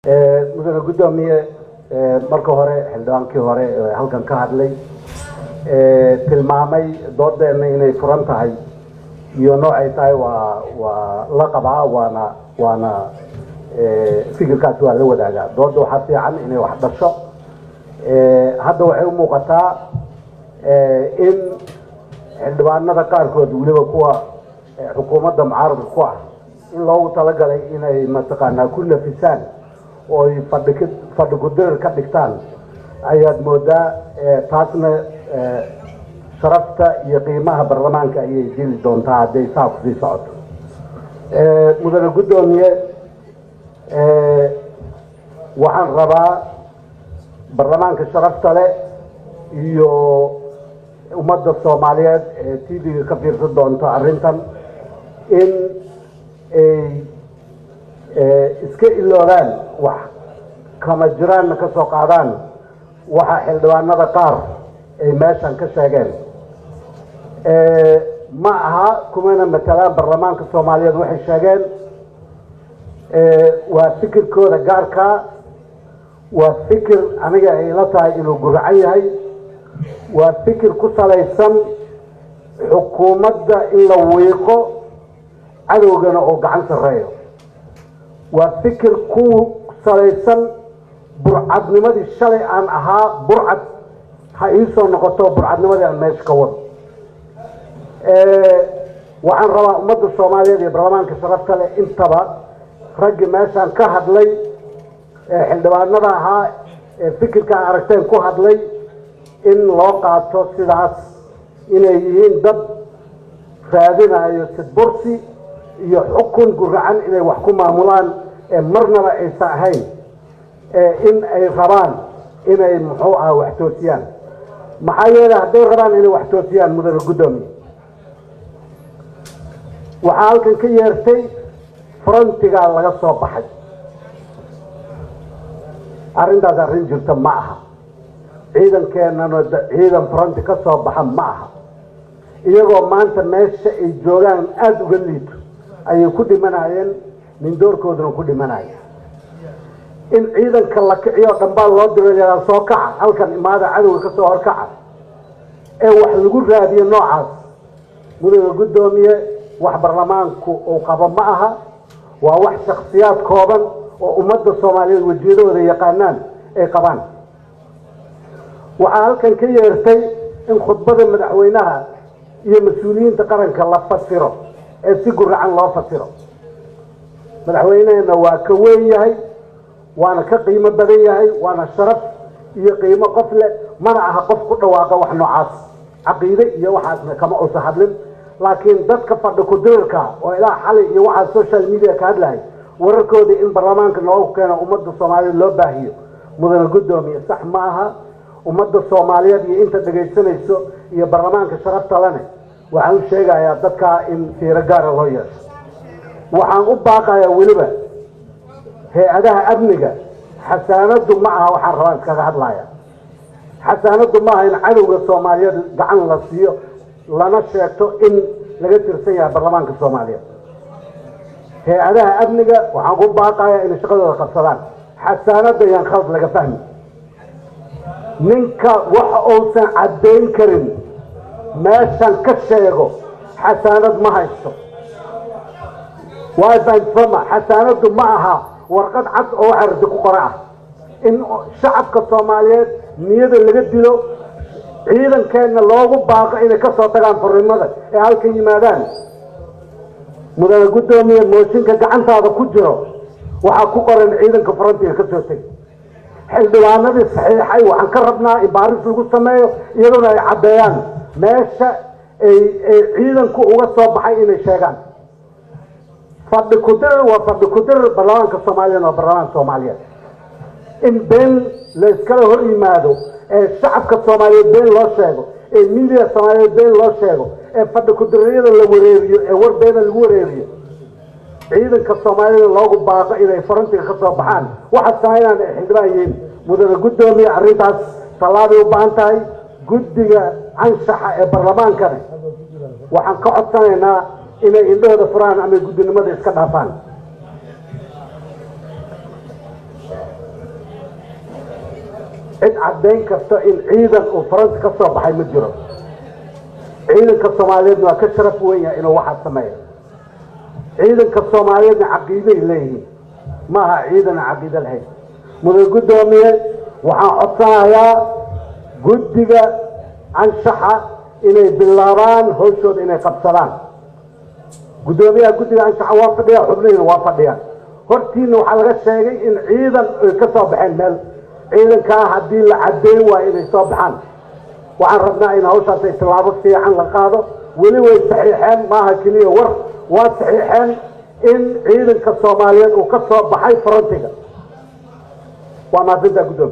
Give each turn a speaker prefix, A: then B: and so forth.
A: Mudane guddoomiye, marka hore xildhibaankii hore halkan ka hadlay tilmaamay doodeenna inay furan tahay iyo noocay tahay waa la qabaa, waana fikirkaas waa la wadaagaa. Doodda waxaa fiican inay wax dhasho. Hadda waxay u muuqataa in xildhibaanada qaarkood, weliba kuwa xukuumadda mucaaradka ku ah, in loogu talagalay inay mataqaanaa ku nafisaan oo ay fadhi fadhi kudirir ka dhigtaan ayaad moodaa. Taasna sharafta iyo qiimaha baarlamaanka ayay dili doontaa hadday saa kusii socoto. Mudane guddoomiye, waxaan rabaa baarlamaanka sharafta leh iyo ummadda Soomaaliyeed ee TV-ga ka fiirsan doonto arrintan in ay iska iloobaan, wax kama jiraanna ka soo qaadaan waxa xildhibaanada qaar ay meeshan ka sheegeen. Ma aha, kumana matalaan baarlamaanka Soomaaliyeed. Waxay sheegeen waa fikirkooda gaarkaa, waa fikir aniga ay ila tahay inuu guracan yahay, waa fikir ku salaysan xukuumadda in la wiiqo, cadowgana oo gacan sarreeyo, waa fikir ku salaysan burcadnimadii shalay aan ahaa, burcad ha iisoo noqoto burcadnimadii aan meesha ka wado. Waxaan rabaa ummadda Soomaaliyeed iyo baarlamaanka sharafta leh intaba, raggii meeshaan ka hadlay ee xildhibaanada ahaa ee fikirka aragteen ku hadlay, in loo qaato sidaas inay yihiin dad raadinayo sidbursi iyo xukun guracan inay wax ku maamulaan, ee marnaba aysan ahayn in ay rabaan inay muxuu aha wax toosiyaan. Maxaa yeelay, hadday rabaan inay wax toosiyaan, mudane guddoomiye, waxaa halkan ka yeertay frontigaa laga soo baxay. Arrintaas arrin jirta ma aha. Ciidankeennana ciidan fronti ka soo baxa ma aha. Iyagoo maanta meesha ay joogaan aada uga liito ayay ku dhimanayeen, nindoorkooduna ku dhimanaya. In ciidanka la kiciyo dhambaa loo diro, yaraa soo kaca, halkan imaada, cadowga ka soo horkaca, ee wax lagu raadiyo noocaas, mudane guddoomiye, wax baarlamaanku uu qabo ma aha. Waa wax shaksiyaad kooban oo ummadda Soomaaliyeed wejiyadooda yaqaanaan ay qabaan. Waxaa halkan ka yeertay in khudbada madaxweynaha iyo mas-uuliyiinta qaranka la fasiro ee si guracan loo fasiro. Madaxweynehena waa ka weyn yahay, waana ka qiimo badan yahay, waana sharaf iyo qiimo qof leh. Mana aha qof ku dhawaaqa wax noocaas, caqiide iyo waxaasna kama uusa hadlin. Laakiin dadka fadhi ku-dirirka oo ilaa xalay iyo waxaa social media ka hadlahay, wararkoodii in baarlamaanka noogu keeno, ummadda Soomaaliyeed loo baahiyo, mudane guddoomiye, sax ma aha. Ummadda Soomaaliyeed iyo inta dhegaysanayso iyo baarlamaanka sharafta lene waxaan u sheegayaa dadkaa in fiiro gaara loo yeesho. Waxaan u baaqayaa weliba hay-adaha amniga. Xasaanadu ma aha waxaan rabaan iskaga hadlaya. Xasaanadu ma aha in cadowga Soomaaliyeed gacan la siiyo, lana sheegto in laga tirsan yahay baarlamaanka Soomaaliyeed. Hay-adaha amniga waxaan ku baaqayaa inay shaqadooda qabsadaan. Xasaanadda yaan khalad laga fahmi. Ninka waxa uusan caddayn karin meeshan ka sheego xasaanad ma haysto. Waa fahamsama, xasaanaddu ma aha warqad cad oo waxa radi ku qora ah. In shacabka Soomaaliyeed niyada laga dilo, ciidankeenna loogu baaqo inay ka soo tagaan furrimada ee halkan yimaadaan, mudane guddoomiye, mooshinka gacantaada ku jiro waxaa ku qoran ciidanka frontiga ka soo tegay. Xildhibaanadii saxiixay waxaan ka rabnaa in baaris lagu sameeyo, iyaduna ay caddeeyaan meesha ay ciidanku uga soo baxay inay sheegaan. Fadhi ku-dirir waa fadhi ku-dirir. Baarlamaanka Soomaaliyana waa baarlamaanka Soomaaliyeed. In been la iskala hor yimaado ee shacabka Soomaaliyeed been loo sheego, ee media Soomaaliyeed been loo sheego, ee fadhi ku-diriryada la wareeriyo, ee war beena lagu wareeriyo, ciidanka Soomaalida loogu baaqo inay frontiga ka soo baxaan, waxaad samaynaan ay xildhibaan yihiin, mudane guddoomiye, arrintaas tallaabay u baahan tahay. Guddiga anshaxa ee baarlamaankana waxaan ka codsanaynaa inay indhahooda furaan ama guddinimada iska dhaafaan. Cid caddayn karta in ciidan uu faranti ka soo baxay ma jiro. Ciidanka Soomaaliyeedna waa ka sharaf weyn yahay inuu waxaa sameeyo. Ciidanka Soomaaliyeedna caqiiday leeyihiin, ma aha ciidan aan caqiide lahayn. Mudan guddoomiye, waxaan codsanayaa guddiga anshaxa inay bilaabaan hawshooda, inay qabsadaan. Guddoomiyaha guddiga anshaxa waa fadhiya, xubnihiina waa fadhiyaan. Hortiina waxaa laga sheegay in ciidan ay ka soo baxeen meel. Ciidankaa haddii la caddeyn waayo inay soo baxaan, waxaan rabnaa in hawshaas ay tallaabo fiican la qaado. Weli way saxiixeen, maaha keliya war, waa saxiixeen in ciidanka Soomaaliyeed uu ka soo baxay frontiga. Waa mahadsantaa, guddoomiye.